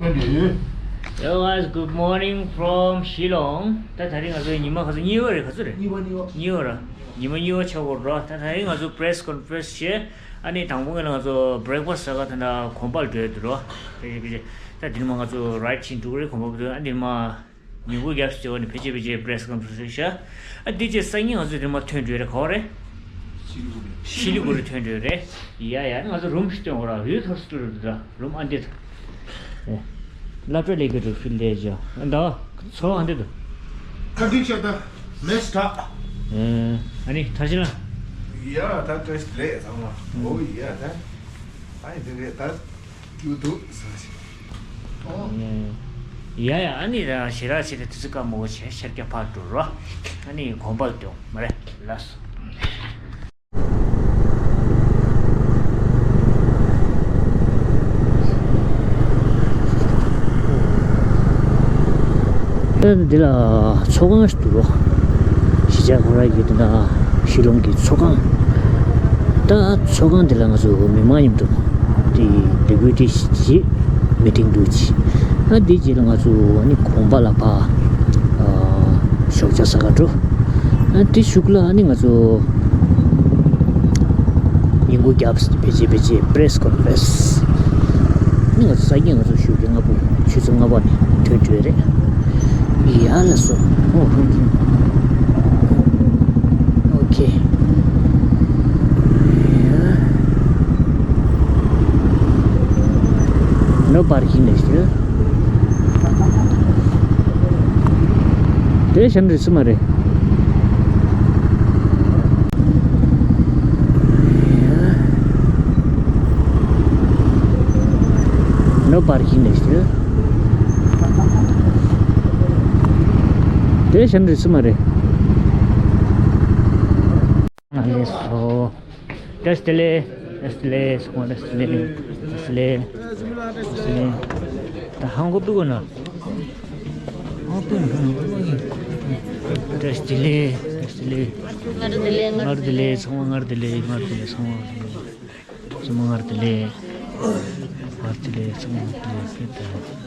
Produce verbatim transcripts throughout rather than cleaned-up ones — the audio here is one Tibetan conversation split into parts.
Hello guys, good morning from Shillong. ད་དེ་རིང་ང་ཚོ་ཉི་མ་ག་ཚོད་གཉིས་པ་རེད། ག་ཚོད་རེད། གཉིས་པ་གཉིས་པ། གཉིས་པ་རེད། ཉི་མ་གཉིས་པ་ཆགས་ཀྱི་ཡོད་རེད། ད་དེ་རིང་ང་ཚོ་press conference བྱས། ཨ་ནི་དང་པོ་ང་ཚོ་breakfast ཟ་ག་ད་ལྟ་གོམ་པ་ལ་འགྲོ་ཡ་འདུག་རོ། ཕལ་ཆེར་ཕལ་ཆེར་ད་དེ་ནས་མར་ང་ཚོ་ride བྱེད་འགྲོ་གི་རེད། གོམ་པ་འགྲོ། ཨ་ནི་མར་མི་མགོ་རྒྱབ་ཟེར་བ་ནི་ཕལ་ཆེར་ཕལ་ཆེར་press conference བྱས། ཨ་འདི་རྗེས་སང་ཉིན་ང་ཚོ་དེ་མར་ཐོན་འགྲོ་རེད། ག་པར་རེད། ཤི་ལི་གུ་རི་ཐོན་འགྲོ་རེད། ཡ་ཡ། ང་ཚོ་རུམ་ཞིག་སྟོན་དགོས་ར། ཡུལ་ཐོར་སི་ཊལ་ར། རུམ་ཨ་འདི་ད། སློབ་གྲྭ་ལས་ཀྱི་རུ་ཕིལ་ལས་བྱ། ཨ་ད་ཚོ་ཨ་འདི་ད། ཁ་ཏིག་ཤ་ད་མེ་སི་ད། ཨ་ནི་ཐར་ཅི་ལ། ཡ་ད་བཀྲ་ཤིས་བདེ་ལེགས་ཚང་མ། ཨོ་ཡ་ད། ཨ་ནི་དེ་རེད་ད། རྒྱུ་འདུག་ཟེར་ཞིག་ཡ་ཡ། ཨ་ནི་ར་ཞེ་དྲག་བྱེད་དེ་དུས་ཚོད་སྐར་མ་བོ་བྱས་ཤར་རྒྱག་ཕར་འགྲོ་རོ། ཨ་ནི་གོམ་པ་ལ་སྟོན་མ་རེད། ལགས་སོ། ད་འདི་ལ་ཚོགས་ཁང་ཞིག་འདུག་རོ། གཞིས་ཆགས་ཁོ་རང་གི་དེ་ན་ཤི་ལོང་གི་ཚོགས་ཁང་། ད་ཚོགས་ཁང་འདི་ལ་ང་ཚོ་མི་མང་མཉམ་དུ་དེ་deputy ཞིག་meeting འདུག་ཅི། ཨ་འདི་རྗེས་ལ་ང་ཚོ་ཨ་ནི་གོམ་པ་ལ་ཕར་ཨ་ཞོགས་ཇ་ཟ་ག་འགྲོ། ཨ་འདི་གཞུག་ལ་ཨ་ནི་ང་ཚོ་ཉིན་གུང་རྒྱབ་ཕལ་ཆེར་ཕལ་ཆེར་press conference ནི་ང་ཚོ་སང་ཉིན་ང་ཚོ་ཞོགས་ཀྱི་སྔ་པོ་ཆུ་ཚོད་ལྔ་པ་ནས་ཐོན་འགྲོ་ཡ་རེད། ཡ་ལགས་སོ། ཨོ་ཧོ་ཧོ། ཨོ་ཁེ། No parking ལས་ཞུ། དེ་གཞན་རིགས་སུ་མ་རེད། No parking ལས་ཞུ། དེ་གཞན་རིགས་སུ་མ་རེད། ཨ་ལས་སོ། བཀྲ་ཤིས་བདེ་ལེགས། བཀྲ་ཤིས་བདེ་ལེགས། ཚང་མ་བཀྲ་ཤིས་བདེ་ལེགས། བཀྲ་ཤིས་བདེ་ལེགས། བཀྲ་ཤིས་བདེ་ལེགས། ད་ཧང་གོ་པི་གོ་ན། ཧང་གོ་པི་གོ་ན། བཀྲ་ཤིས་བདེ་ལེགས། བཀྲ་ཤིས་བདེ་ལེགས། སྔར་བདེ་ལེགས། སྔར་བདེ་ལེགས། ཚང་མ་སྔར་བདེ་ལེགས། སྔར་བདེ་ལེགས། ཚང་མ་བདེ་ལེགས། ཚང་མ་སྔར་བདེ་ལེགས། སྔར་བདེ་ལེགས། ཚང་མ་བདེ་ལེགས།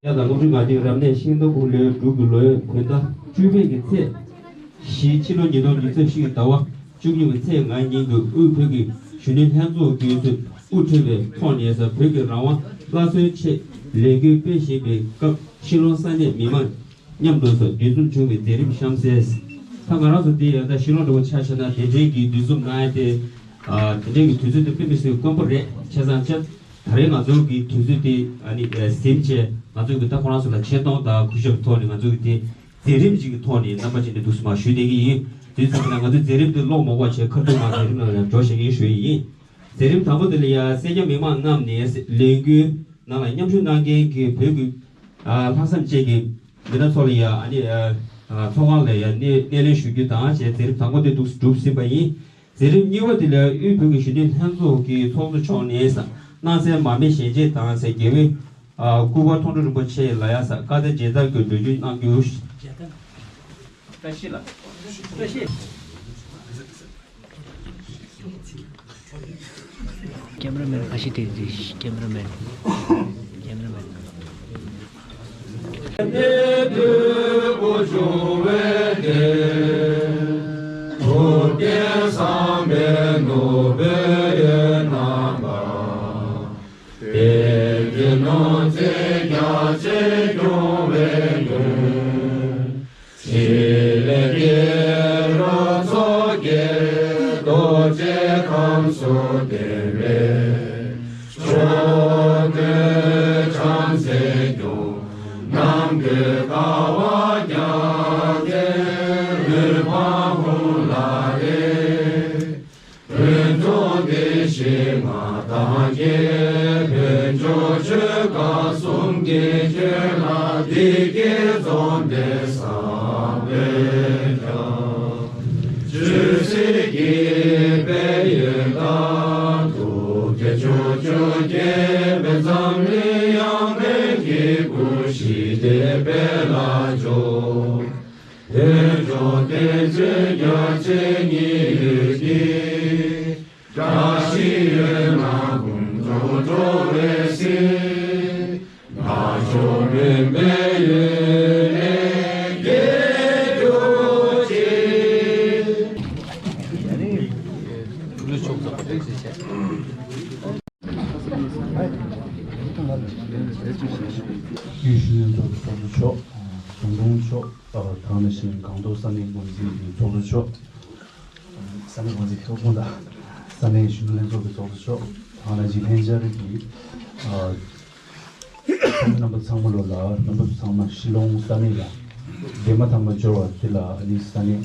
ཡ་ད་སློབ་ཕྲུག་ང་ཚོའི་རབ་གནས་ཤིང་རྟ་ཁུག་ལོའི་འབྲུག་གི་ལོའི་བོད་ཟླ་བཅུ་པའི་གི་ཚེས་བཞི། ཕྱི་ལོ་ཉིས་སྟོང་ཉི་ཤུ་རྩ་བཞི་གི་ཟླ་བ་བཅུ་གཉིས་པའི་ཚེས་ལྔ་ཉིན་དུ་དབུས་བོད་ཀྱི་གཞོན་ནུ་ལྷན་ཚོགས་ཀྱིས་དབུ་ཁྲིད་པའི་ཐོག་ནས་བོད་ཀྱི་རང་དབང་སླར་གསོའི་ཆེད་ལས་འགུལ་སྤེལ་བཞིན་པའི་སྐབས། ཤི་ལོང་ས་གནས་མི་མང་མཉམ་དུ་འདུ་འཛོམས་བྱུང་བའི་མཛད་རིམ་གཤམ་གསལ། ད་ང་རང་ཚོ་འདི་ཡང་ད་ཤི་ལོང་འདྲ་བོ་ཆ་བཞག་ན་དེ་འདྲའི་གི་འདུ་འཛོམས་གནང་ཡ་དེ། ཨ་དེ་འདྲའི་གི་དུས་ཚོད་དེ་དཔེ་མི་སྲིད་དཀོན་པོ་རེད། བྱས་ཙང་ཅི། ད་རེས་ང་ཚོ་གི་དུས་ཚོད་དེ་ཨ་ནི་ཟིན་བྱས། ང་ཚོ་གི་ད་ཁོ་རང་ཚོ་ལ་ཆེ་མཐོང་དང་གུས་ཞབས་ཐོག་ནས་ང་ཚོ་གི་དེ་མཛད་རིམ་ཅིག་གི་ཐོག་ནས་རྣམ་པ་ཅིག་ནས་འདུག་སེ་མར་ཞུས་བསྡད་ཀྱི་ཡིན། དུས་ཚོད་ཀྱི་ནང་ང་ཚོའི་མཛད་རིམ་དེ་ཀློག་མ་དགོས་པ་བྱས་ཁ་ཐུག་མར་མཛད་རིམ་ནང་ལ་འགྲོ་བཞག་གི་ཡིན་ཞུ་ཡི་ཡིན། མཛད་རིམ་དང་པོ་དེ་ལ་ཡ་སེར་སྐྱ་མི་མང་རྣམས་ནས་ལས་འགུལ་ནང་ལ་མཉམ་ཞུགས་གནང་མཁན་གྱི་བོད་ཀྱི་ཨ་ལྷག་བསམ་ཅན་གྱི་མི་སྣ་ཚོ་ལ་ཡ་ཨ་ནི་ཨ་ཚོགས་ཁང་ལ་ཡ་སྣེ་སྣེ་ལེན་ཞུ་རྒྱུ་དང་བཅས་མཛད་རིམ་དང་པོ་དེ་འདུག་སེ་གྲུབ་ཟིན་པ་ཡིན། མཛད་རིམ་གཉིས་པ་དེ་ལ་དབུས་བོད་ཀྱི་གཞོན་ནུ་ལྷན་ཚོགས་ཀྱི་ཚོགས་གཙོ་མཆོག་ནས་སྣང་གསལ་མར་མེ་ཞལ་འབྱེད་དང་བཅས་རྒྱལ་བའི་ཨ་སྐུ་པར་མཐོང་གྲོལ་རིན་པོ་ཆེ་ལ་ཡ་བཀའ་སྩལ་མཇལ་དར་གྱི་འགྲོ་རྒྱུ་གནང་རྒྱུ། བཀྲ་ཤིས་ལགས། བཀྲ་ཤིས། ཀེམ་ར་མེན་ཁ་ཤས་དེ་དེ་ཀེམ་ར་མེན། ཀེམ་ར་མེན། ཕྱི་ལས་ཀྱི་རོ་ཚོགས་ཀྱི་རྡོ་རྗེ་ཁམས་སུ་བསྟིམ་པས། ཕྱོགས་ཀུན་བྱམས་བརྩེས་སྐྱོང་། ནམ་མཁའི་ཀ་བ་རྒྱ་མཚོའི་དབུས་འཕང་ལ་གཏད། ཕུན་ཚོགས་བདེ་གཤེགས་མངའ་ཐང་རྒྱས་པའི། མཆོག་ཆོས་སྐལ་གསུམ་གྱི་ཆོས་ལ་བདེ་སྐྱིད་འཛོམས་པའི་བསམ་པས་ཀྱང་། ཆོས་སྲིད་ཀྱི་དཔལ་ཡོན་དང་། ཐུགས་རྗེ་ཕྱོགས་བཅུར་རྒྱས་པའི་འཛམ་གླིང་ཡང་དག་གི་སྐུ་ཞིག་དེ་སྤེལ་ལ་འཇོག་དལ་འབྱོར་བསྟན་འཛིན་རྒྱ་ཆེ་ཉིད་ཀྱིས། བཀྲ་ཤིས་འོད་རྣམས་དགུང་སྟོང་འཕྲོ་བའི་ཚེ། ནག་ཕྱོགས་མུན་པའི་ཡུལ་ནས་རྒྱལ་གྱུར་ཅིག་དབུས་གཞོན་ནུ་ཚོགས་ཀྱི་ཚོགས་གཙོ་མཆོག་ཟུང་དྲུང་མཆོག་དང་ནང་བཞིན་སྒང་ཏོག་ས་གནས་འགོ་འཛིན་གྱི་ཚོགས་གཙོ་མཆོག་ས་གནས་འགོ་འཛིན་ཁྱོད་ཁོང་དང་ས་གནས་གཞོན་ནུ་ལྷན་ཚོགས་ཀྱི་ཚོགས་གཙོ་མཆོག་དང་ནང་བཞིན་ལྷན་བཅར་གྱི་ཚོགས་མི་རྣམ་པ་ཚང་མ་ལོ་ལ་རྣམ་པ་ཚང་མ་ཤི་ལོང་ས་གནས་ལ་བདེ་མ་ཐང་མ་འབྱོར་བ་དེ་ལ་ཨ་ནི་ས་གནས་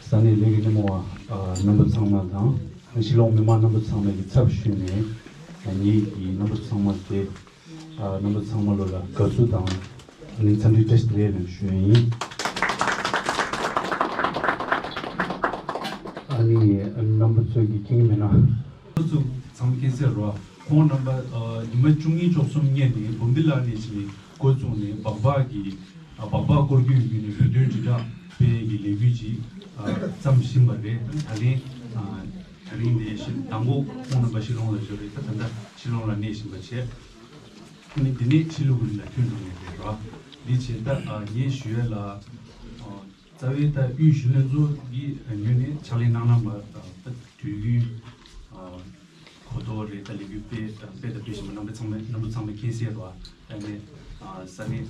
ས་གནས་ལས་ཀྱི་སྣེ་མོ་བ་རྣམ་པ་ཚང་མ་དང་ཤི་ལོང་མི་མང་རྣམ་པ་ཚང་མ་གི་ཚབ་ཞུས་ནས་ངེད་ཀྱི་རྣམ་པ་ཚང་མ་དེ། རྣམ་པ་ཚང་མ་ལོ་ལ་དགའ་བསུ་དང་ནི་འཚམས་འདྲི་བཀྲ་ཤིས་བདེ་ལེགས་ཞུ་ཡ་ཡིན། ཨ་ནི་རྣམ་པ་ཚོས་ཀྱི་མཁྱེན་གྱི་མེད་ན། ཚང་མཁྱེན་གསལ་རོ། ཁོང་རྣམ་པ་ཉི་མ་བཅུ་གཉིས་བཅུ་གསུམ་ཉིན་ནས་འབུམ་སྡེ་ལ་ནས་ཕྱིན་ནས་འགོ་བཙུགས་ནས་སྦག་སྦག་གི་སྦག་སྦག་སྐོར་སྐྱོད་བརྒྱུད་ནས་བོད་དོན་དྲིལ་བསྒྲགས་སྤེལ་གྱི་ལས་འགུལ་ཅིག་བརྩམས་བཞིན་པ་རེད། ད་ལན་ད་རིང་འདི་ཞིག་དང་པོ་ཁོང་རྣམ་པ་ཤི་ལོང་ལ་འབྱོར་རེད། ད་ད་ལྟ་ཤི་ལོང་ལ་གནས་བཞིན་པ་བྱས། ཨ་ནི་འདི་ནས་ཕྱི་ལུགས་ཀྱི་ལ་ཐོན་འགྲོ་ངེས་རེད་རོ། འདི་བྱས་ད་ངས་ཞུ་ཡ་ལ་རྩ་བའི་ད་དབུས་གཞོན་ལྷན་ཚོགས་ཀྱི་ངོས་ནས་ཕྱག་ལས་གནང་གནང་བ་ད་དུས་རྒྱུན་གོ་རྟོགས་རེད། ད་ལས་འགུལ་སྤེལ་སྤེལ་དང་སྤེལ་བཞིན་པ་རྣམ་པ་ཚང་མ་རྣམ་པ་ཚང་མ་མཁྱེན་གསལ་རོ། ད་ནས་ས་གནས་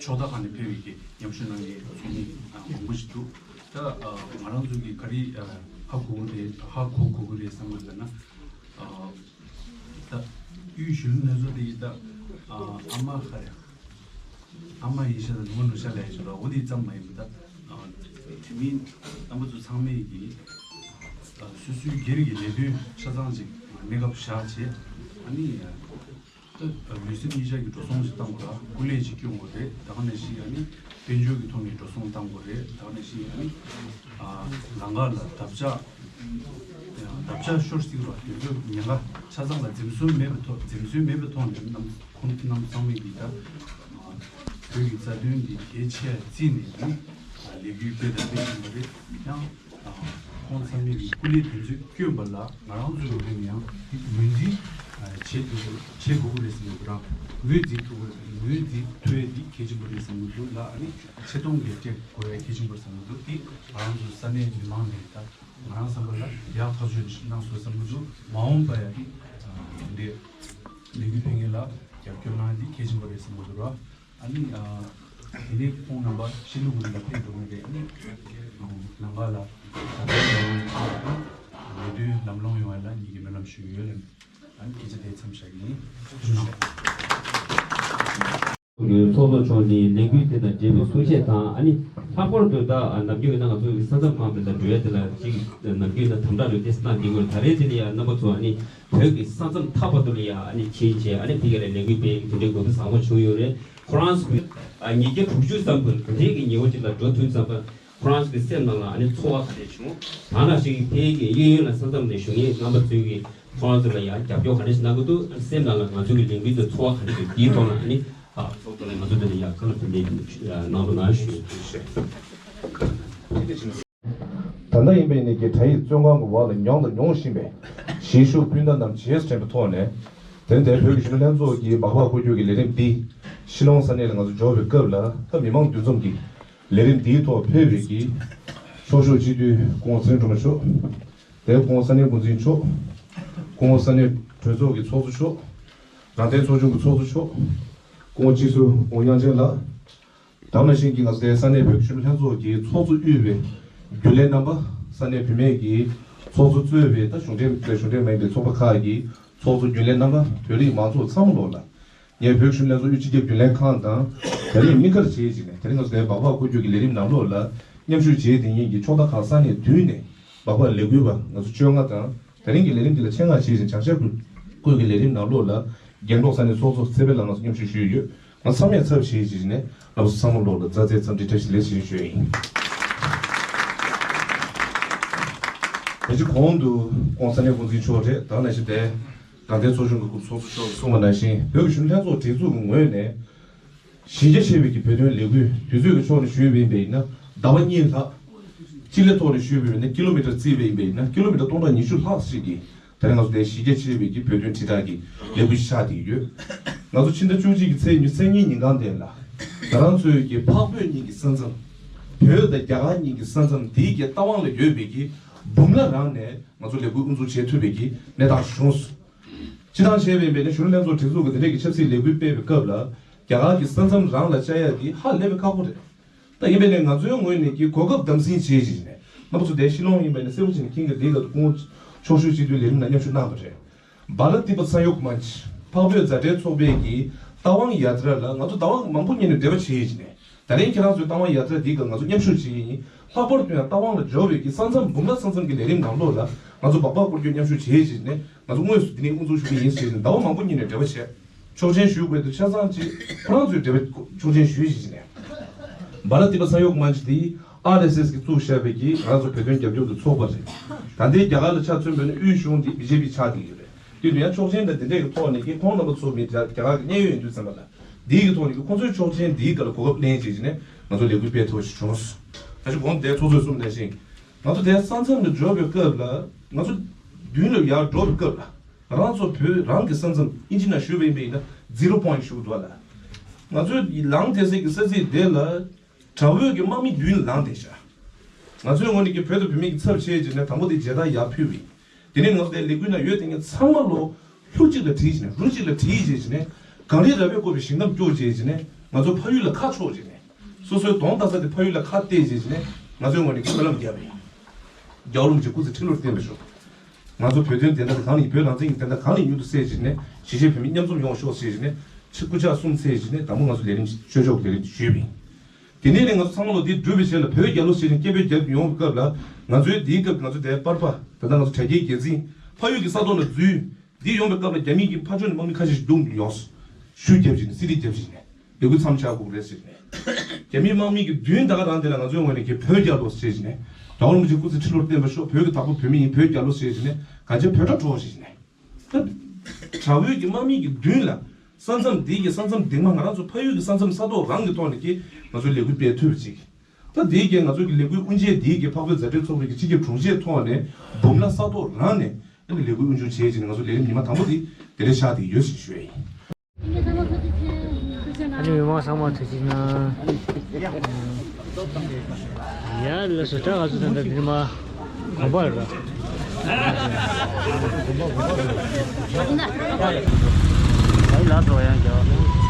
ཕྱོགས་མཐའ་ཁག་ནས་ཕེབས་པའི་གི་མཉམ་ཞུགས་གནང་མཁན་ཚོགས་མི་མང་པོ་ཞིག་འདུག་ད་ང་རང་ཚོ་གི་ག་རེ་ཧ་གོ་གི་རེད། ཧ་གོ་དགོས་ཀྱི་རེད་བསམ་གི་ལབ་ན། ད་དབུས་གཞོན་ནུ་ལྷན་ཚོགས་དེ་ཡིན་ད། ཨ་མ་ཧ་ཡ། ཨ་མ་ཡིན་ཤ་དང་ནུ་མ་ནུ་ཤ་ལས་ཡིན་ལ་འོ་དེ་ཙམ་མ་ཡིན་པ་ད། དེ་མིན་རྣམ་པ་ཚོ་ཚང་མས་ཀྱི་སོ་སོའི་སྒེར་གྱི་ལས་དོན་ཆ་ཚང་ཅིག་གནས་སྐབས་བཞག་བྱས། ཨ་ནི་ད་ལུས་སེམས་གཉིས་ཆ་གི་འགྲོ་སོང་ཞིག་བཏང་དགོས་ར། སྐུ་ལས་ཅིག་སྐྱོན་དགོས་རེད། ད་ག་ནང་བཞིན་ཨ་ནི་དཔལ་འབྱོར་གྱི་ཐོག་ནས་འགྲོ་སོང་བཏང་དགོས་རེད། ད་ག་ནང་བཞིན་ཨ་ནི། ལམ་ཁ་ལ་བརྡབ་ཆག་བརྡབ་ཆག་ཤོར་སྲིད་པ་དེ་ཚོ་ཉེན་ཁ་ཆ་ཚང་ལ་འཛེམ་ཟོན་མེད་པའི་ཐོག་འཛེམ་ཟོན་མེད་པའི་ཐོག་ནས་རྣམ་ཁོང་རྣམ་ཚང་མས་ཀྱི་ད་བོད་ཀྱི་རྩ་དོན་འདི་གལ་ཆེ་བརྩིས་ནས་ནི་ལས་འགུལ་སྤེལ་དང་སྤེལ་བཞིན་པ་རེད། ཡང་ཁོང་ཚང་མས་ཀྱི་སྐུ་ལས་དེ་ཚོ་བསྐྱོན་པ་ལ་ང་རང་ཚོའི་ལོ་རྒྱུས་ནས་ཡང་ངོས་འཛིན་བྱེད་དགོས་བྱེད་དགོས་ཀྱི་རེད་བསམ་ཡོད་པ་རང་ངོས་འཛིན་ཐུབ་ཀྱི་རེད། ངོས་འཛིན་ཐུབ་ཡ་འདི་གལ་ཆེན་པོ་རེད་བསམ་གྱི་འདུག་ལ། ཨ་ནི་ཆེ་མཐོང་གི་སྤྲད་དགོས་ཡ་གལ་ཆེན་པོ་རེད་བསམ་གྱི་འདུག་དེ་ང་རང་ཚོ་ས་གནས་མི་མང་ནས་ད་ང་རང་བསམ་པ་ལ་ཡག་ཐག་ཆོད་གནང་སོང་བསམ་གྱི་འདུག་མ་འོངས་པ་ཡ་དེ་འདི་ལས་འགུལ་སྤེལ་མཁན་ལ་རྒྱབ་སྐྱོར་གནང་འདི་གལ་ཆེན་པོ་རེད་བསམ་གྱི་འདུག་ར། ཨ་ནི་དེ་ནས་ཁོང་རྣམ་པ་ཕྱི་ལུགས་ཀྱི་ལ་ཕེབས་འགྲོ་གི་རེད། ཨ་ནི་ལམ་ཁ་ལ་ད་ལྟ་ཡོང་བའི་ཆེད་དུ་ལས་དོན་ལམ་ལྷོང་ཡོང་བ་ལ་ཉིད་ཀྱི་སྨོན་ལམ་ཞུ་གི་ཡོད་ལ། ཨ་ནི་སྐད་ཆ་དེ་མཚམས་བཞག་གི་ཡིན། ཐུགས་རྗེ་གནང་། ཚོགས་གཙོ་མཆོག་ནས་ལས་འགུལ་དེ་དང་འབྲེལ་བའི་གསུང་བཤད་དང་། ཨ་ནི་ལྷག་པར་དུ་ད་ནམ་རྒྱུན་ཡིན་ན་ང་ཚོ་གི་ས་མཚམས་ཁང་དེ་དང་འགྲོ་ཡ་དེ་ལ་ཅིག་ནམ་རྒྱུན་ཡིན་ན་དམ་དྲག་རེ་ཏོག་ཙམ་གནང་བསྡད་ཀྱི་ཡོད། ད་རེས་དེ་ལ་ཡ་རྣམ་པ་ཚོ་ཨ་ནི་བོད་ཀྱི་ས་མཚམས་ཐག་པ་དུ་ལ་ཡ་ཨ་ནི་ཕྱིན་བྱས་ཨ་ནི་ཕ་གི་ལ་ལས་འགུལ་སྤེལ་དེ་འདྲའི་གོ་སྐབས་བཟང་པོ་བྱུང་ཡོད་རེད། ཁོ་རང་ཚོ་ཉིས་བརྒྱ་དྲུག་ཅུ་ཙམ་དུ་དེ་འདྲའི་གི་ཉེ་བོ་ཅིག་ལ་འགྲོ་ཐུབ་ཙམ་པ། ཁོ་རང་ཚོ་གི་སེམས་ནང་ལ་ཨ་ནི་ཚོར་བ་ག་རེ་བྱུང་། ད་ནང་བཞིན་ཕ་གི་གཡས་གཡོན་ལ་ས་མཚམས་ནས་བཞུགས་མཁན་རྣམ་པ་ཚོས་ཀྱི་ཁོ་རང་ཚོ་ལ་ཡང་རྒྱབ་སྐྱོར་ག་རེ་ཞིག་གནང་གི་འདུག་སེམས་ནང་ལ་ང་ཚོ་གི་ལས་འགུལ་དེ་ཚོར་བ་ག་རེ་བྱུང་། དེའི་ཐོག་ལ་ཨ་ནི་ཨ་ཚོགས་གཙོ་ལ་ང་ཚོ་དེ་ལ་ཡང་བཀའ་སློབ་དེ་འདྲའི་གནང་རོགས་གནང་ཞུ། ད་ལྟ་ཡིན་པའི་ནི་གི་དྲ་ཡིག་བཙོན་ཁང་གི་འོག་ལ་མྱོང་དང་མྱོང་བཞིན་པའི་གཞིས་བཞུགས་སྤུན་ཟླ་རྣམས་བྱས་དྲན་པའི་ཐོག་ནས། དེ་ནས་བོད་ཀྱི་གཞོན་ནུ་ལྷན་ཚོགས་ཀྱི་སྦག་སྦག་སྐོར་སྐྱོད་ཀྱི་ལས་རིམ་འདི་ཤི་ལོང་ས་གནས་ལ་ང་ཚོ་འབྱོར་བའི་སྐབས་ལ། ད་མི་མང་འདུ་འཛོམས་ཀྱི་ལས་རིམ་འདིའི་ཐོག་ཕེབས་པའི་གི་ཚོགས་ཞུགས་སྤྱི་འཐུས་སྐུ་ངོ་ཚེ་རིང་སྒྲོལ་མ་མཆོག་དེ་སྐུ་ངོ་ས་གནས་འགོ་འཛིན་མཆོག་སྐུ་ངོ་ས་གནས་གྲོས་ཚོགས་ཀྱི་ཚོགས་གཙོ་མཆོག་རང་བཙན་ཚོགས་ཆུང་གི་ཚོགས་གཙོ་མཆོག་སྐུ་ངོ་སྤྱི་ཟུར་སྐུ་ངོ་དབྱངས་ཅན་ལགས། དེ་ནང་བཞིན་གྱི་ང་ཚོ་དེ་ས་གནས་བོད་ཀྱི་གཞོན་ནུ་ལྷན་ཚོགས་ཀྱི་ཚོགས་གཙོ་དབུས་པའི་རྒྱུན་ལས་རྣམ་པ། ས་གནས་བུད་མེད་ཀྱི་ཚོགས་གཙོ་གཙོས་པའི་ད་གཞུང་འབྲེལ་དང་གཞུང་འབྲེལ་མ་ཡིན་པའི་ཚོགས་པ་ཁག་གི་ཚོགས་གཙོ་རྒྱུན་ལས་རྣམ་པ། བོད་རིགས་མང་ཚོགས་ཚང་མ་ལོག་ལ། ངས་བོད་ཀྱི་གཞོན་ནུ་ལྷན་ཚོགས་དབུས་སྤྱི་ཁྱབ་རྒྱུན་ལས་ཁང་དང་། དེ་རིང་མི་འགར་བྱེད་ཅིག་ནས་དེ་རིང་ང་ཚོ་དེ་སྦག་སྦག་སྐོར་སྐྱོད་ཀྱི་ལས་རིམ་ནང་ལོགས་ལ་མཉམ་ཞུགས་བྱེད་དེ་ཉིན་གྱི་ཕྱོགས་མཐའ་ཁག་ས་གནས་བདུན་ནས་སྦག་སྦག་ལས་འགུལ་བ་ང་ཚོ་བཅོ་ལྔ་དང་ ད་རིང་གི་ལས་རིམ་འདི་ལ་ཆེད་མངགས་བྱས་ཤིང་བྱང་ཤར་ཁུལ་སྐོར་གྱི་ལས་རིམ་ནང་ལོགས་ལ་རྒན་གོག་ས་གནས་ཚོགས་གཙོ་ཚེ་འཕེལ་ལགས་ང་ཚོ་མཉམ་ཞུགས་ཞུས་ཡོད། ང་ཚང་མས་ཚབ་བྱས་བྱས་ནས་ང་ཚོ་ཚང་མ་ལོགས་ལ་མཛའ་བརྩེ་འཚམས་འདྲི་བཀྲ་ཤིས་བདེ་ལེགས་ཞེས་ཞུ་ཡིན། ད་ཅི་གོང་དུ་ཁོང་ས་གནས་འགོ་འཛིན་མཆོག་རེད། ད་ནང་བཞིན་དེ་དགའ་ལྡན་ཚོགས་ཆུང་གི་སྐུ་ཚོགས་གཙོ་མཆོག་གིས་གསུངས་པ་ནང་བཞིན་བོད་ཀྱི་གཞོན་ནུ་ལྷན་ཚོགས་སྒྲིག་འཛུགས་ཀྱི་ངོས་ནས། གཞི་རྒྱ་ཆེ་བའི་གི་བོད་དོན་ལས་འགུལ་དུས་ཚོད་ཀྱི་ཕྱོགས་ནས་ཞུས་པ་ཡིན་པ་ཡིན་ན་ཟླ་བ་གཉིས་ལྷག་སྤྱི་ལེ་ཐོག་ནས་ཞུས་པ་ཡིན་ན་ཀི་ལོ་མི་ཊར་བརྩིས་པ་ཡིན་པ་ཡིན་ན་ཀི་ལོ་མི་ཊར་སྟོང་ཕྲག་ཉི་ཤུ་ལྷག་ཞིག་གིས་ད་རེས་ང་ཚོ་དེ་གཞི་རྒྱ་ཆེ་བའི་གི་བོད་དོན་དྲིལ་བསྒྲགས་ཀྱི་ལས་འགུལ་ཞིག་ཆགས་བསྡད་ཀྱི་ཡོད། ང་ཚོ་ཕྱི་ཟླ་བཅུ་གཅིག་གི་ཚེས་ཉི་ཤུ་རྩ་གཉིས་ཉིན་གང་དེ་ལ་ང་རང་ཚོའི་གི་འཕགས་བོད་གཉིས་ཀྱི་ས་མཚམས་བོད་དང་རྒྱ་གར་གཉིས་ཀྱི་ས་མཚམས་དེའི་གི་རྟ་དབང་ལ་ཡོད་པའི་གི་འབུམ་ལ་རང་ནས་ང་ཚོ་ལས་འགུལ་དབུ་འཛུགས་བྱེད་ཐུབ་པའི་གི་གནས་སྟངས་བྱུང་སོང་། སྤྱིར་བཏང་བྱས་པ་ཡིན་པ་ཡིན་ན་གཞོན་ནུ་ལྷན་ཚོགས་སྒྲིག་འཛུགས་ཀྱིས་དེ་འདྲའི་གི་ཆབ་སྲིད་ལས་འགུལ་སྤེལ་བའི་སྐབས་ལ་རྒྱ་གར་གྱི་ས་མཚམས་རང་ལ་བཅར་ཡག་འདི་ཧ་ལས་པའི་ཁག་པོ་རེད། ད་ཡིན་པ་ཡིན་ན་ང་ཚོའི་ངོས་ནས་ཀྱི་གོ་སྐབས་དམ་འཛིན་བྱེད་བཞིན་ནས་རྣམ་པ་ཚོ་དེ་ཤི་ལོང་ཡིན་པ་ཡིན་ན་གསལ་པོ་བྱས་ནས་ཁྱེད་ཀྱི་འདི་ག་དུ་ཁོང་ཕྱོགས་བཞུགས་སྤྱི་འཐུས་ལས་རིམ་ནང་མཉམ་ཞུགས་གནང་བ་རེད། བྷ་ལ་ཏི་པ་ས་ཡོག་མན་ཆི་འཕགས་བོད་མཛའ་འབྲེལ་ཚོགས་པའི་གི་རྟ་དབང་ཡ་ཏྲ་ལ་ང་ཚོ་ཟླ་བ་མང་པོ་སྔོན་ནས་འབྲེལ་བ་བྱེད་བཞིན་ནས། ད་རིང་ཁྱེད་རང་ཚོའི་རྟ་དབང་ཡ་ཏྲ་འདིའི་སྐབས་ང་ཚོ་མཉམ་ཞུགས་བྱེད་ཀྱི་ཡིན། ལྷག་པར་དུ་ཡང་རྟ་དབང་ལ་འབྱོར་བའི་གི་ས་མཚམས་འབུམ་ལ་ས་མཚམས་ཀྱི་ལས་རིམ་ནང་ལོགས་ལ་ང་ཚོ་སྦག་སྦག་སྐོར་སྐྱོད་མཉམ་ཞུགས་བྱེད་བཞིན་ནས་ང་ཚོ་དངོས་སུ་འདི་ནས་དབུ་འཛུགས་ཞུ་གི་ཡིན་ཟེར་བཞིན་ཟླ་བ་མང་པོ་སྔོན་ནས་འབྲེལ་བ་བྱས། ཆོག་མཆན་ཞུ་དགོས་འདུག་ཆ་ཚང་ཅིག་ཁོ་རང་ཚོའི་འབྲེལ་བ་ཆོག་མཆན་ཞུས་བཞིན་ནས། བྷ་ར་ཏི་པ་ས་ཡོག་མན་ཆི་དེ་ཨར་ཨེས་ཨེས་ཀྱིས་བཙུགས་བཞག་པའི་གི་ང་ཚོ་བོད་དོན་རྒྱབ་སྐྱོར་གྱི་ཚོགས་པ་རེད། ད་ལྟའི་རྒྱ་གར་ལ་ཆ་མཚོན་པ་ཡིན་ན་དབུས་གཞུང་འདི་བི་ཇེ་པི་ཆགས་བསྡད་ཡོད་རེད། དེ་ཡིན་ན་ཡང་ཆོག་མཆན་དང་དེ་འདྲས་ཀྱི་ཐོག་ནས་ཀྱི་ཁོང་རྣམ་པ་ཚོ་མི་རྒྱ་གར་གྱི་གནད་ཡོད་ཡིན་དུས་ཙམ་པ་ལ་འདིའི་གི་ཐོག་ནས་ཀྱི་ཁོང་ཚོའི་ཆོག་མཆན་འདིའི་སྒང་ལ་གོ་སྐབས་ལེན་བྱས་བྱས་ནས་ང་ཚོ་ལས་འགུལ་སྤེལ་ཐུབ་པ་ཞིག་བྱུང་སོང་། ད་ཅི་གོང་དེ་ཚོགས་གཙོས་གསུངས་ནང་བཞིན་ང་ཚོ་དེ་ས་མཚམས་ལ་འབྱོར་བའི་སྐབས་ལ་ང་ཚོ་མདུན་ལ་ཡར་འགྲོ་བའི་སྐབས་ལ་ང་རང་ཚོ་བོད་རང་གི་ས་མཚམས་ཨིན་ཇི་ནང་ཞུས་པ་ཡིན་པ་ཡིན་ན་ཛི་རོ་པོ་ཡིན་ཊི་ཞུ་འདུག་ལ། ང་ཚོའི་ལངས་བསྡད་སའི་གི་ས་ཚིགས་དེ་ལ། དགྲ་བོའི་གི་དམག་མི་མདུན་ལངས་བསྡད་ཤག་ང་ཚོའི་ངོས་ནས་ཀྱི་བོད་དང་བོད་མི་གི་ཚབ་བྱས་བྱས་ནས་དང་པོ་དེ་མཇལ་དར་ཡར་ཕུལ་བས། དེ་ནས་ང་ཚོ་དེ་ལས་འགུལ་ནང་ཡོད་དེ་ངས་ཚང་མ་ལོ་ལྷུ་གཅིག་ལ་བྲིས་བྱས་ནས་རུ་གཅིག་ལ་བྲིས་བྱས་བྱས་ནས་གངས་རི་ར་བས་བསྐོར་བའི་ཞིང་ཁམས་སྐྱོར་བྱས་བྱས་ནས་ང་ཚོ་ཕ་ཡུལ་ལ་ཁ་ཕྱོགས་བྱས་ནས་སོ་སོའི་གདོང་ལྟ་ས་དེ་ཕ་ཡུལ་ལ་ཁ་གཏད་བྱས་བྱས་ནས་ང་ཚོའི་ངོས་ནས་ཀྱི་སྨོན་ལམ་བརྒྱབ་པས། རྒྱལ་བ་རིན་པོ་ཆེ་སྐུ་ཚེ་ཁྲི་ལོར་བརྟན་པར་ཤོག་ང་ཚོ་བོད་དོན་བདེན་མཐའ་དང་གང་ལ་བོད་རང་བཙན་གྱི་བདེན་མཐའ་གང་ལ་མྱུར་དུ་གསལ་བྱས་ནས་གཞིས་བྱེས་བོད་མི་མཉམ་འཛོམས་ཡོང་ཤོག་ཟེར་བྱས་ནས་ཆེ་སྐུ་ཕྱག་གསུམ་འཚལ་བྱས་ནས་དང་པོ་ང་ཚོ་ལས་རིམ་ཆོས་ཕྱོགས་ལས་རིམ་ཞུས་པ་ཡིན། དེ་ནས་ནི་ང་ཚོ་ཚང་མ་ལོ་འདི་བསྒྲུབས་པའི་ཆེད་ལ་བོད་རྒྱལ་ལོ་ཟེར་བྱས་ནས་སྐད་འབོད་རྒྱབ་ཡོང་བའི་སྐབས་ལ་ང་ཚོའི་དེའི་སྐབས་ང་ཚོ་དེ་པར་པ་ད་ལྟ་ང་ཚོ་དྲ་རྒྱའི་འགན་འཛིན་ཕ་ཡུལ་གྱི་ས་ཐོག་ལ་འཛུལ། འདི་ཡོང་བའི་སྐབས་ལ་རྒྱ་མི་གི་ཕར་ཕྱོགས་ནས་དམག་མི་ཁ་ཤས་ཤིག་བརྡུངས་ཡོང་། ཤུགས་རྒྱབ་བྱས་ནས་སི་ཏི་རྒྱབ་བྱས་ནས་ལས་འགུལ་མཚམས་བཞག་དགོས་རེད་ཟེར་ནས། རྒྱ་མིའི་དམག་མི་གི་མདུན་ད་ག་རང་དེ་ལ་ང་ཚོའི་ངོས་ནས་ཀྱི་བོད་རྒྱལ་ལོ་ཟེར་བྱས་ནས། རྒྱལ་བ་རིན་པོ་ཆེ་སྐུ་ཚེ་ཁྲི་ལོར་བརྟན་པར་ཤོག་བོད་ཀྱི་བདག་པོ་བོད་མི་ཡིན། བོད་རྒྱལ་ལོ་ཟེར་བྱས་ནས་གང་ཆེ་བོད་སྒྲ་སྒྲོགས་བྱས་ནས། ད་དགྲ་བོའི་གི་དམག་མི་གི་མདུན་ལ་ས་མཚམས་འདི་གི་ས་མཚམས་འདི་མ་ང་རང་ཚོ་ཕ་ཡུལ་གི་ས་མཚམས་ས་ཐོག་རང་གི་ཐོག་ནས་ཀྱི་ང་ཚོའི་ལས་འགུལ་སྤེལ་ཐུབ་པ་ཅིག་ད་དེའི་གི་ང་ཚོ་གི་ལས་འགུལ་དབུ་འབྱེད་དེའི་གི་འཕགས་བོད་མཛའ་འབྲེལ་ཚོགས་པའི་གི་སྤྱི་ཁྱབ་དྲུང་ཆེའི་ཐོག་ནས་འབུམ་ལ་ས་ཐོག་རང་ནས་ཨ་ནི་ལས་འགུལ་དབུ་འབྱེད་བྱས་བྱས་ནས་ང་ཚོ་ལས་རིམ་ཉི་མ་དང་པོ་དེ་དེ་འདྲ་ཆགས་བསྡད་ཡོད་ཟེར་ཞུ་ཡ་ཡིན། ཨ་ནི་མི་མང་ཚང་མ་ཐུགས་རྗེ་གནང་། ཡ་ལགས་སོ། ད་ང་ཚོ་ད་ལྟ་འདིར་མ་གོམ་པ་ར། ཨ་ལ་འགྲོ་ཡང་རྒྱ།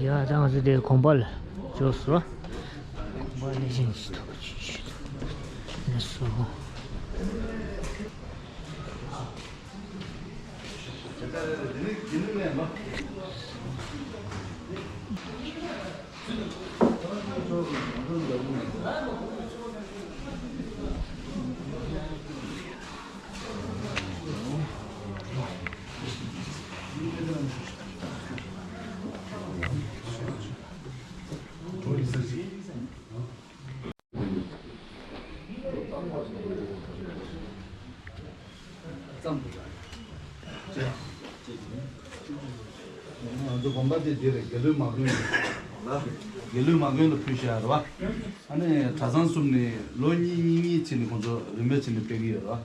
ཡ་ད་ང་ཚོ་དེ་གོམ་པ་ལ་འབྱོར་སོང་། གོམ་པ་ལ་ཞིང་ཞིག་ཐོག་ཅིག་ཞིག་ལ་སོང་། ང་ཚོ་དགོན་པ་དེ་འདིར་དགེ་ལུགས་མ་དགོན་ལ། དགེ་ལུགས་མ་དགོན་ལ་ཕུལ་བཞག་རེད་བ། ཨ་ནི་གྲྭ་ཚང་གསུམ་ནས་ལོ་གཉིས་གཉིས་གཉིས་བྱས་ནས་ཁོང་ཚོ་རིམ་པས་བྱས་ནས་སྤེལ་གྱི་ཡོད་རེད་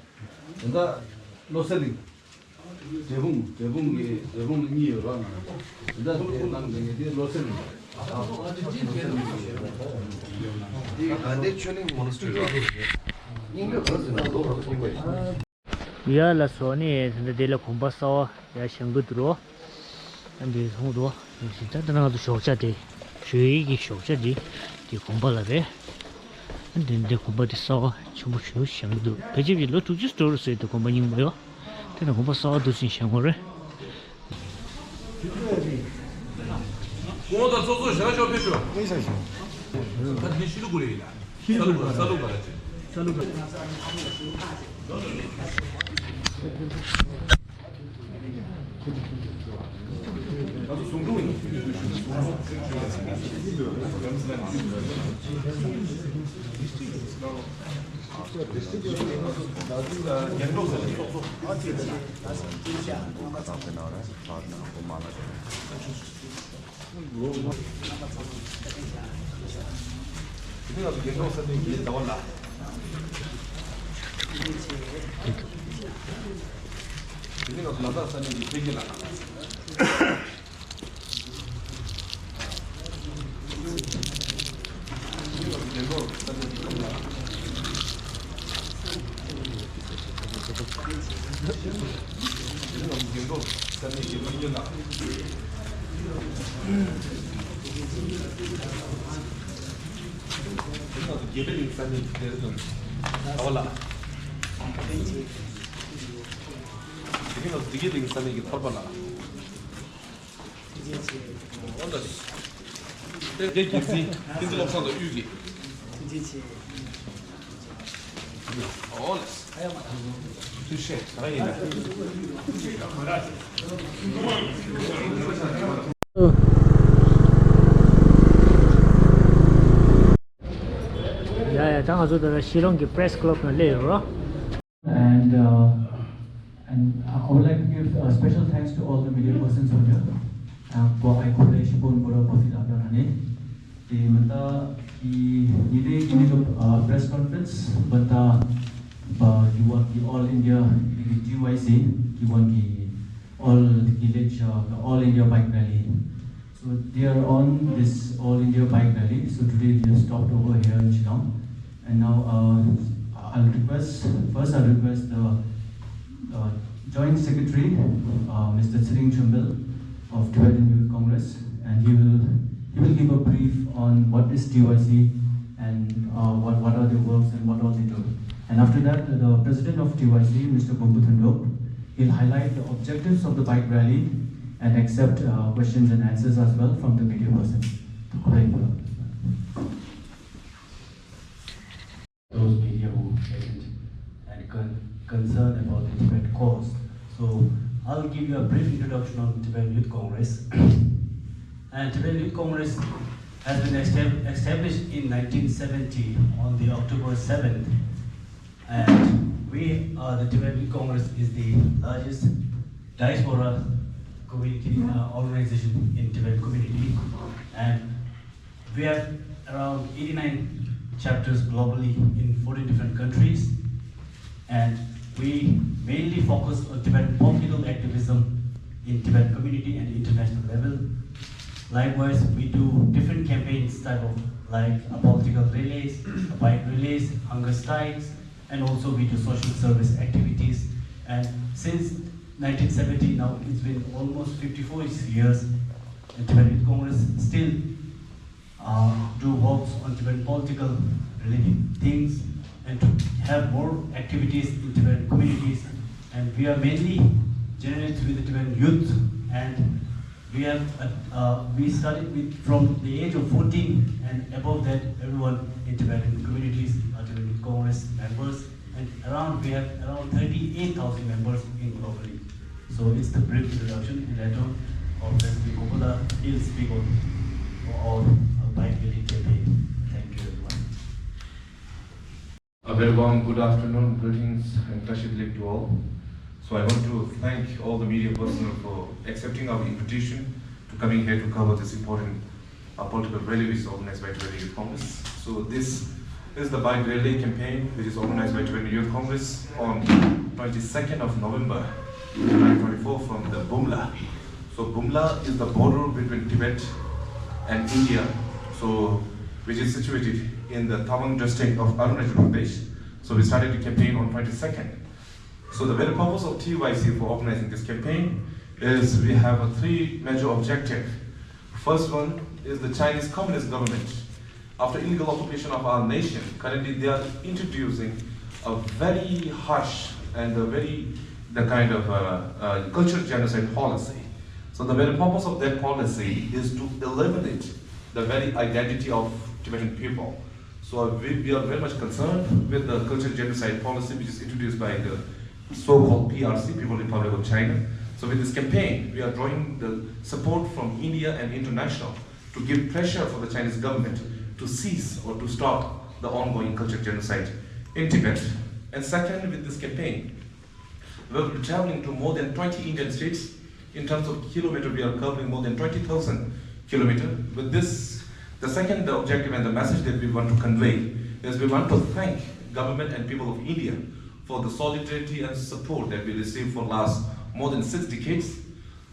བ། དེ་འདྲ་ བློ་གསལ་གླིང་། འབྲས་སྤུངས། འབྲས་སྤུངས་ཀྱི། འབྲས་སྤུངས་ལ་གཉིས་ཡོད་ར། ང་རང་ད་དེ་ནང་གི་དེ་བློ་གསལ་གླིང་། དེ་དགའ་ལྡན་ཆོས་གླིང་མོ་ནས་སྤྲོད་ར། སྙིང་རྗེ་ག་ཟེར་ན་ལོ་ག་ཚོད་སྙིང་པོ་ཡིན། ཡ་ལགས་སོ། ནི་ད་ལྟ་དེ་ལ་དགོན་པ་གསར་པ་ཡར་བཞེངས་ཀྱི་འདུག་རོ། ཨ་འདི་སོང་འདུག་ཞིག་ད་ལྟ་ང་ཚོ་ཞོགས་ཇ་དེ་ཞོགས་ཡིག་གི་ཞོགས་ཇ་དེ་དེ་དགོན་པ་ལ་རེད། ཨ་འདི་འདི་དགོན་པ་དེ་གསར་པ་ཆེན་པོ་ཞིག་བཞེངས་ཀྱི་འདུག་ཕལ་ཆེར་གྱི་ལོ་དྲུག་ཅུ་འགྲོ་རུ་སོང་། དེ་དགོན་པ་རྙིང་པ་ཡོད། དེ་ནས་དགོན་པ་གསར་པ་འདུག་སེ་བཞེངས་པ་རེད། སྐུ་ངོ་དང་ཚོགས་གཙོ་ཞལ་ཞོག་ཕེབས་ཤོག་ད་དེ་ཤི་ལུ་གུ་རེ་ཡིན་ལ། ས་ལུ་ག་ས་ལུ་ག་ར་ཅི། ས་ལུ་ག་དགེ་འཕེལ་གླིང་ས་གནས་ཀྱི་སྡེ་ཚན། ཨོ་ལགས། དེ་ག་ནང་བདེ་སྐྱིད་གླིང་ས་གནས་ཀྱི་ཐོར་པ་ལགས། ཨོ་ལགས། དེ་དགེ་རྒྱལ་མཚན་བསྟན་འཛིན་བློ་བཟང་དང་དབུས་ཀྱི། ཨོ་ལགས། ཐུགས་རྗེ་ཆེ། ད་ཡིན་ན། ཡ་ཡ། ད་ང་ཚོ་ད་ལྟ་ཤི་ལོང་གི་པེ་རེ་སི་ཀ་ལབ་ནང་སླེབས་ཡོད་རོ། And, uh, and I would like to give a special thanks to all the media persons over here, uh, for I Kole Shibun Bora Bofila Danane. The Mata, the Nide Nide, uh, press conference, but, uh, but you want the All India, the T Y C, you want the All Village, uh, the All India Bike Rally. So they are on this All India Bike Rally. So today they have stopped over here in Shillong. And now, uh, I'll request, first I'll request the, uh, Joint Secretary, uh, Mister Tshering Chömbel of Tibetan Youth Congress, and he will, he will give a brief on what is T Y C and, uh, what, what are their works and what all they do. And after that, the President of T Y C, Mister Bumbu Thondok, he'll highlight the objectives of the bike rally and accept, uh, questions and answers as well from the media person. Those media who attend and con- concerned about the Tibet cause. So I'll give you a brief introduction on Tibetan Youth Congress. And Tibetan Youth Congress has been estab- established in nineteen seventy on the October seventh. And we, uh, the Tibetan Youth Congress is the largest diaspora community, uh, organization in Tibetan community. And we have around eighty-nine chapters globally in fourteen different countries. And we mainly focus on Tibetan political activism in Tibetan community and international level. Likewise, we do different campaigns type of like a political rallies, a bike rallies, hunger strikes, and also we do social service activities. And since nineteen seventy now, it's been almost fifty-four years, and Tibetan Youth Congress still uh, do works on Tibetan political related things and to have more activities in Tibetan communities. And we are mainly generated with the Tibetan youth, and we have, uh, uh, we started with from the age of fourteen and above that, everyone in Tibetan communities are Tibetan Youth Congress members. And around, we have around thirty-eight thousand members in globally. So it's the brief introduction, and later on, our President Gopala, he'll speak on our, uh, bike rally campaign. Thank you, everyone. A very warm good afternoon, greetings, and Tashit Lik to all. So I want to thank all the media personnel for accepting our invitation to coming here to cover this important, uh, political rally which is organized by Tibetan Youth Congress. So this Is the bike rally campaign which is organized by Tibetan Youth Congress on twenty-second of November twenty twenty-four from the Bumla. So Bumla is the border between Tibet and India, so which is situated in the Tawang district of Arunachal Pradesh. So we started the campaign on twenty-second. So the very purpose of T Y C for organizing this campaign is we have a three major objective. First one is the Chinese Communist government, after illegal occupation of our nation, currently they are introducing a very harsh and a very the kind of uh, uh, cultural genocide policy. So the very purpose of that policy is to eliminate the very identity of Tibetan people. So we, we are very much concerned with the cultural genocide policy which is introduced by the so-called P R C, People Republic of China. So with this campaign, we are drawing the support from India and international to give pressure for the Chinese government to cease or to stop the ongoing cultural genocide in Tibet. And second, with this campaign, we will be traveling to more than twenty Indian states. In terms of kilometer, we are covering more than twenty thousand kilometer. With this, the second objective and the message that we want to convey is we want to thank government and people of India for the solidarity and support that we received for last more than six decades.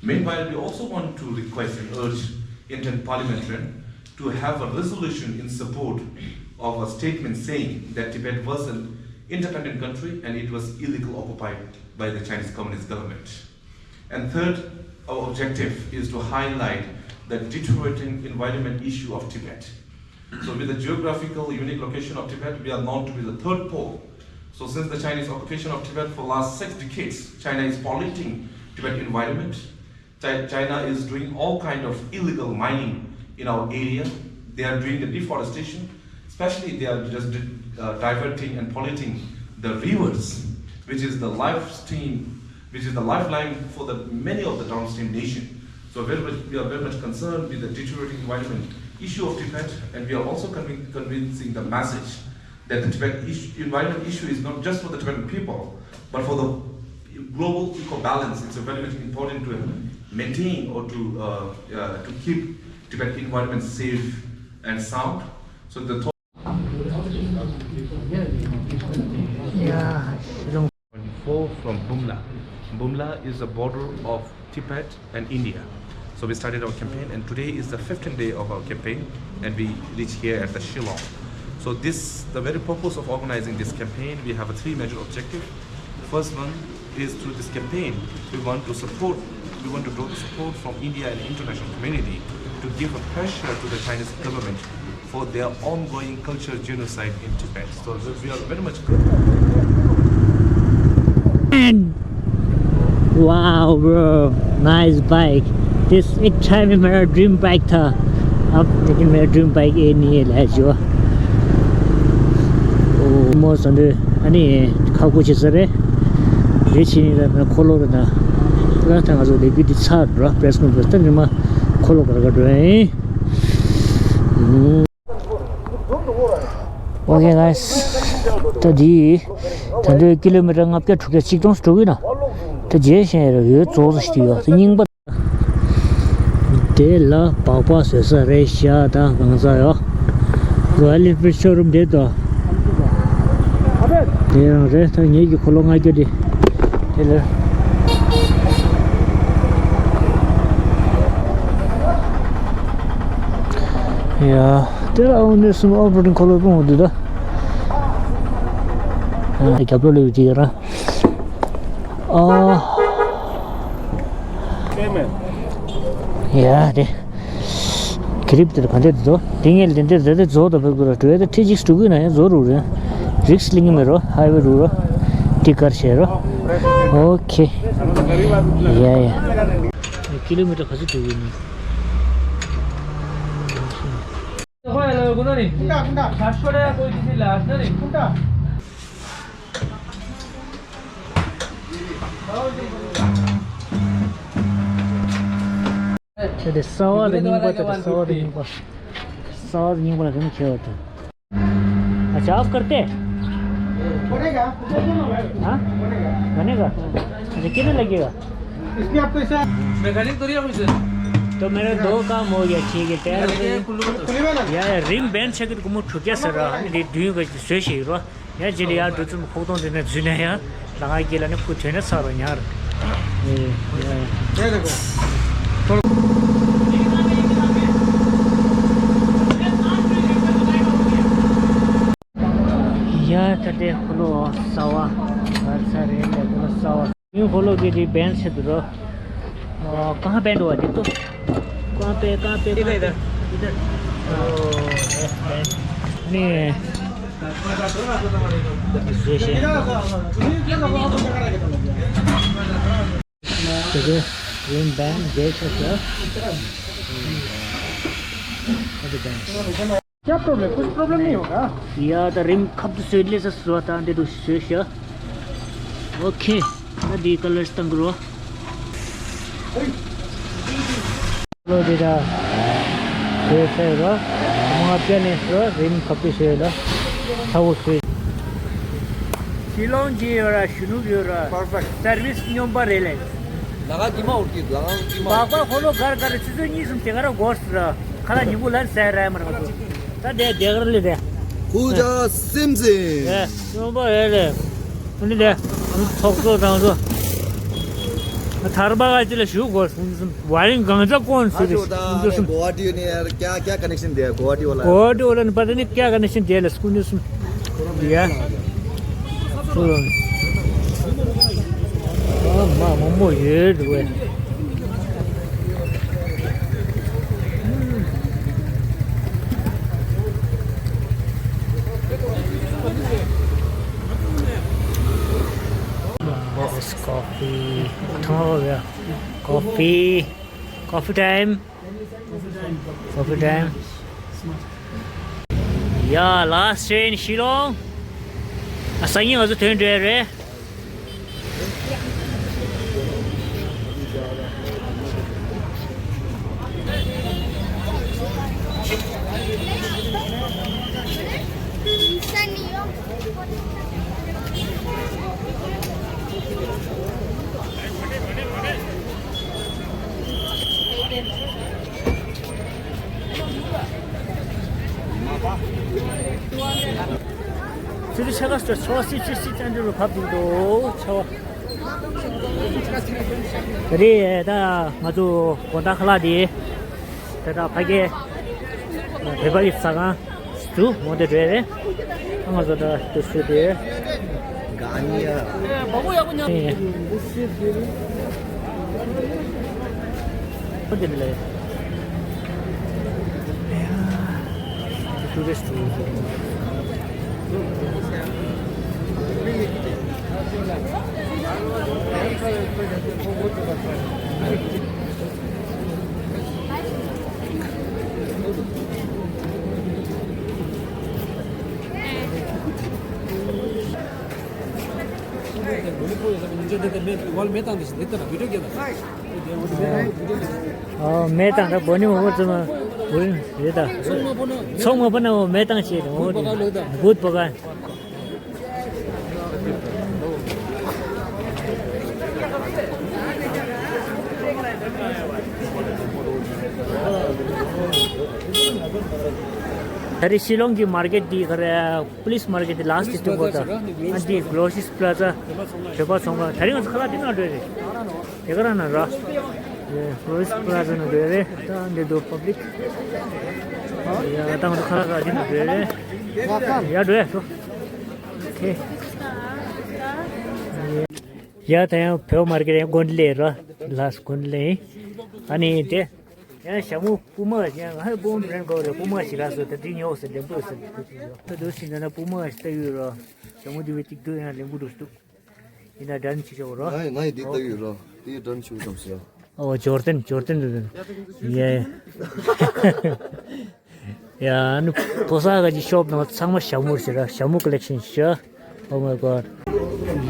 Meanwhile, we also want to request and urge Indian parliamentarian to have a resolution in support of a statement saying that Tibet was an independent country and it was illegally occupied by the Chinese Communist government. And third, our objective is to highlight the deteriorating environment issue of Tibet. So with the geographical unique location of Tibet, we are known to be the third pole. So since the Chinese occupation of Tibet for last six decades, China is polluting Tibet environment. Chi- China is doing all kind of illegal mining in our area. They are doing the deforestation, especially they are just uh, diverting and polluting the rivers, which is the life stream, which is the lifeline for the many of the downstream nation. So very much, we are very much concerned with the deteriorating environment issue of Tibet, and we are also convin- convincing the message that the Tibet issue, environment issue is not just for the Tibetan people, but for the global eco balance. It's very much important to maintain or to uh, uh, to keep Tibet environment safe and sound. So the Yeah, twenty-four from Bumla. Bumla is the border of Tibet and India. So we started our campaign, and today is the fifteenth day of our campaign, and we reach here at the Shillong. So this, the very purpose of organizing this campaign, we have a three major objective. First one is through this campaign, we want to support, we want to draw the support from India and international community to give a pressure to the Chinese government for their ongoing cultural genocide in Tibet. So we are very much. And wow, bro, nice bike. This is time in my dream bike था। अब लेकिन मेरा dream bike ये नहीं है, ले जो। ओ, मो संदे, अनि खाको छ सरे। ये छिनी ला मैं खोलो ना। ला था जो देखि दिछा र प्रेस कन्फरेन्स त निमा खोलो कर कर। Okay guys, ད་འདི་ད་འདི་ཀི་ལོ་མི་ཊར་ལྔ་བརྒྱ་དྲུག་བརྒྱ་ཆིག་སྟོང་འགྲོ་གི་ན། ད་རྗེས་ཤེས་ར་ཡོད་རྫོགས་སུ་ཞིག་ཡོད་ད་རྙིང་པ། དེ་ལ་སྦག་སྦག་བཟོས་ས་རེད་ཤག་ད་གང་ཟག་ཡོད། རོ་ཡལ་ཨེན་ཕིལ་ཤོ་རུམ་དེ་དོ། དེ་རང་རེད་ད་ངེད་ཀྱི་འཁོར་ལོ་ལྔ་བརྒྱ་དེ། དེ་ལ། ཡ། དེ་ལ་འོ་ནས་སུ་ཨོ་བྷ་རོ་ཌིང་འཁོར་ལོ་སྤུངས་འདུག་ད། ཨ། རྒྱབ་ལོགས་ལ་ཡོད་ཅིག་ཡོད་ར། ཨ། ཡ་དེ། གི་རིབ་དེར་ག་འདྲ་འདུག་དེ་ངས་ལན་འདེབས་རེ་རེ་རྫོགས་དང་ཕེབས་དགོས་ར་འགྲོ་ཡ་དེ་ཁྲི་གཅིག་འགྲོ་གི་ན་ཡང་རྫོགས་རུག་རེད། རིགས་ལིང་གི་མེད་རོ་ཧའི་ཝེ་རུག་རོ། ཏི་ཀར་བྱས་རོ། ཨོ་ཁེ། ཡ་ཡ། ཀི་ལོ་མི་ཊར་ག་ཚོད་འགྲོ་གི་ནི། ཁྱེད་དེ་གསར་བ་རེད་རྙིང་པ་དེ་རེད་གསར་བ་རེད་རྙིང་པ། གསར་བ་རེད་རྙིང་པ་ལ་རིམ་ཁྱེར་བ་དང་། अच्छा ऑफ करते हैं? हाँ? बनेगा। बनेगा? अच्छा कितने लगेगा? इसमें आपको ऐसा मैकेनिक तो नहीं है कुछ? तो मेरा दो काम हो गया, ठीक है, तैयार हो गई। यार, रिम बैंड से कुछ मुझे छुट्टियां सर रहा है, दे दुई का सोच ही रहा। यार, चलिए यार, दो तुम खूब तो देना जुने यार, लगा के लाने कुछ है ना सर यार। ये, ये। यार, तटे खुलो सवा, घर सा रे, खुलो सवा। न्यू खोलो के जी बैंड से दूर। अ, कहाँ बैंड हुआ जी तो? कहाँ पे, कहाँ पे, इधर, कहाँ पे? इधर। इधर। ओ, ये बैंड। नहीं। ये, ये। देखो, ये बैंड देख सकते हो। ये बैंड। क्या प्रॉब्लम? कुछ प्रॉब्लम नहीं होगा। या त रिम खप त स्वेडले स स्रोता दे दु शेष। ओके। न दी कलर्स तंग रो। लो दे दा। शेष है रो। म आपके ने रो रिम खप त स्वेड। थाउ स्वेड। शिलोंग जी रा, शुनूक जी रा। परफेक्ट। सर्विस न्योम पर रेले। लगा दिमा उठकी, लगा दिमा। बाबा खोलो घर घर चीजों नहीं सुनते घर गोश्त रा। खला निबुलन सह रहा है मरवा। ད་དེ་དེ་གར་ལས་དེ། ཁུ་ཇ་སིམ་སིམ། ཨེ་སོང་པ་ཨེ་ལས། ཨ་ནི་དེ་ཚོགས་གཙོ་དང་ཚོ། ཐར་པ་ག་ཅི་ལ་ཞུ་དགོས་སོང་ཙམ་བ་རིང་གང་ཚ་ཀོན་སུ་རེད་སོང་ཙམ། गुवाहाटी ने यार क्या क्या कनेक्शन दिया गुवाहाटी वाला? गुवाहाटी वाला ने पता नहीं क्या कनेक्शन दिया ལ་སྐུ་ནས་སོང་། ཡ། ཚོ། ཨ་མ་མོ་མོ་ཡོད་འདུག་ཨེ། Boss coffee. Coffee. Coffee time. Coffee time. Yeah, last train Shillong. ཨ་སང་ཉིན་ང་ཚོ་ཐོན་འགྲོ་ཡ་རེད། ཚུལ་ཆ་ག་སོ་ཆ་བ་སི་ཆི་སི་ཅན་ཏུ་ལ་ཕབ་འདུག་དོ་ཆ་བ། རེད་ད་ང་ཚོ་དགོང་དག་ཁ་ལག་དེ་ད་ད་ཕ་གི་བོད་པ་གི་ཟ་ཁང་དུ་མོ་དེ་འགྲོ་ཡ་རེད། ང་ཚོ་ད་དུ་སུ་དེ། ག་ནི་ཡ། ཨོ་མེ་དང་ད་བོ་ནི་འོ་ཙམ་བུ་རིན་རེད་ད། ཚོང་མ་པོ་ན་འོ་མེ་དང་བྱས་ཏེ་འོ་དེ་བུད་པོ་ག། ད་རེས་ཤི་ལོང་གི་མར་ཀེཊ་འདི་ག་རེ། པུ་ལིས་མར་ཀེཊ་འདི་ལ་སི་ཊི་ཏུ་གོ་ད། ཨ་འདི་གློ་སི་སི་པ་ལ་ཛ། བོད་པ་ཚོང་པ་ད་རེས་ང་ཚོ་ཁ་ལག་འདི་ནང་འགྲོ་ཡ་རེད། དེ་ག་རང་ན་ར། ཡེ་ལོ་ཡིས་པ་ལ་ཛ་ནང་འགྲོ་ཡ་རེད། ད་འདི་དུ་པབ་ལིག་ཡ་ད་ང་ཚོ་ཁ་ལག་ཁ་འདི་ནང་འགྲོ་ཡ་རེད། ཡ་འགྲོ་ཡ་འགྲོ། ཁེ། ཡ་ད་ཡང་བོད་མར་ཀེཊ་ཡང་དགོན་ལས་ར། ལ་སི་དགོན་ལས། ཨ་ནི་དེ། ཡང་ཞྭ་མོ་སྤུ་མ་ཡང་ཧ་སྤུ་མ་རེན་གོ་རེ་སྤུ་མ་ཞིག་ར་སོ་ད་འདི་ཉོ་སེ་ལེམ་པོ་སེ་ད་དུ་སི་ན་ན་སྤུ་མ་ཞིག་ད་ཡོད་ར། ཞྭ་མོ་འདི་བའི་ཏིག་ཏུ་ཡང་ལེམ་པོ་འདུག་སྟུག་ཡིན་ན་དྲན་ཆེ་ཆོག་རོ། ང་ཡི་ང་ཡི་འདི་ལྟ་ཡོད་རོ། དེ་དྲན་ཆེ་ཙམ་ཟེར། ཨོ་ཇོར་ཏན་ཇོར་ཏན་རེད། ཡེ། ཡ་ནི་ཕོ་ས་ག་ཅི་ཤོབ་ནང་ཚང་མ་ཞྭ་མོ་ཞེ་ར་ཞྭ་མོ་ཀོ་ལེག་ཤན་ཞེ། Oh my god.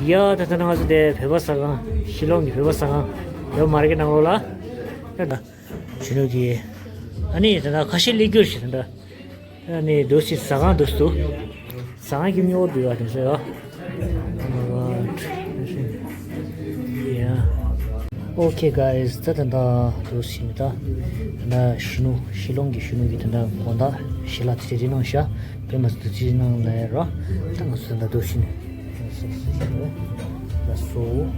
ཡ་ད་ད་ན་ང་ཚོ་དེ་བོད་པ་ཟ་ཁང་ཤི་ལོང་གི་བོད་པ་ཟ་ཁང་བོད་མར་ཀེཊ་ནང་ལོགས་ལ། ད་ད་ཆུ་ནུ་གི་ཨ་ནི་ད་ད་ཁ་ཤས་ལེགས་གྱུར་ཞེ་ད་ད། ཨ་ནི་རྡོ་སི་ཟ་ཁང་དུ་སུ། ཟ་ཁང་གི་མྱོ་བུ་ཡ་དེ་ཟེར་ཡ། Oh my god. ཡ། Okay guys, ད་ད་ད་དུ་ཕྱིན་ད། ད་གཞོན་ནུ་ཤི་ལོང་གི་གཞོན་ནུ་གི་ད་ད་དགོང་དག་ཞལ་ལག་དེ་རིལ་གནང་ཤག་དཔེ་མ་སྲིད་དུ་ཅི་གནང་ལས་རོ། ད་ང་ཚོ་ད་དུ་ཕྱིན། ལགས་སོ།